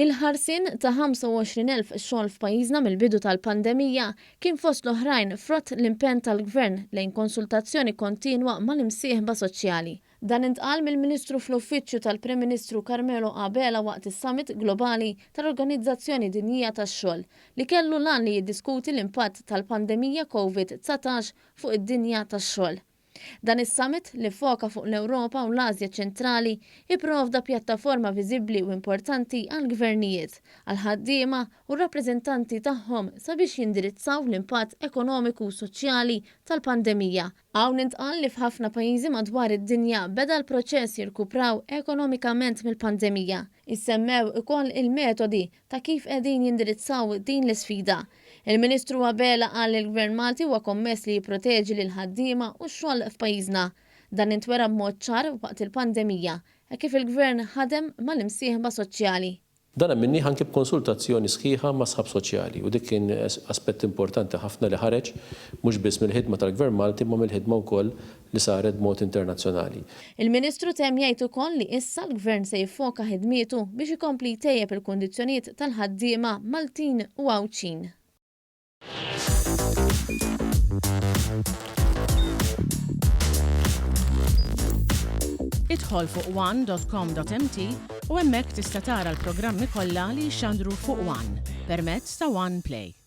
Il-ħarsien ta' 25,000 xogħol f'pajjiżna mill-bidu tal-pandemija kien fost l-oħrajn frott l-impenn tal-Gvern lejn konsultazzjoni kontinwa mal-imsieħba soċjali. Dan intqal mill-Ministru fl-Uffiċċju tal-Prim Ministru Carmelo Abela waqt is-Summit Globali tal-Organizzazzjoni Dinjija tax-Xogħol li kellu l-għan li jiddiskuti l-impatt tal-pandemija Covid 19 fuq id-dinja tax-xogħol. Dan is-summit, li ffoka fuq l-Ewropa u l-Asja Ċentrali, ipprovda pjattaforma viżibbli u importanti għall-gvernijiet, għall-ħaddiema u r-rappreżentanti tagħhom sabiex jindirizzaw l-impatt ekonomiku u soċjali tal-pandemija. Hawn intqal li f'ħafna pajjiżi madwar id-dinja beda l-proċess jirkupraw ekonomikament mill-pandemija. Issemmew ukoll il-metodi ta' kif qegħdin jindirizzaw din l-isfida. Il-Ministru Abela qal li l-Gvern Malti huwa kommess li jipproteġi lill-ħaddiema u x-xogħol f'pajjiżna. Dan intwera b'mod ċar waqt il-pandemija, hekk kif il-Gvern ħadem mal-imsieħba soċjali. Dan għamilnieh anki b'konsultazzjoni sħiħa mas-sħab soċjali u dik kien aspett importanti ħafna li ħareġ mhux biss mill-ħidma tal-Gvern Malti imma mill-ħidma wkoll li saret b'mod internazzjonali. Il-Ministru temm jgħid ukoll li issa l-Gvern se jiffoka ħidmietu biex ikompli jtejjeb il-kundizzjonijiet tal-ħaddiema Maltin u Għawdxin. Idħol fuq one.com.mt u hemmhekk tista' tara l-programmi kollha li jixxandru fuq One permezz ta' One Play.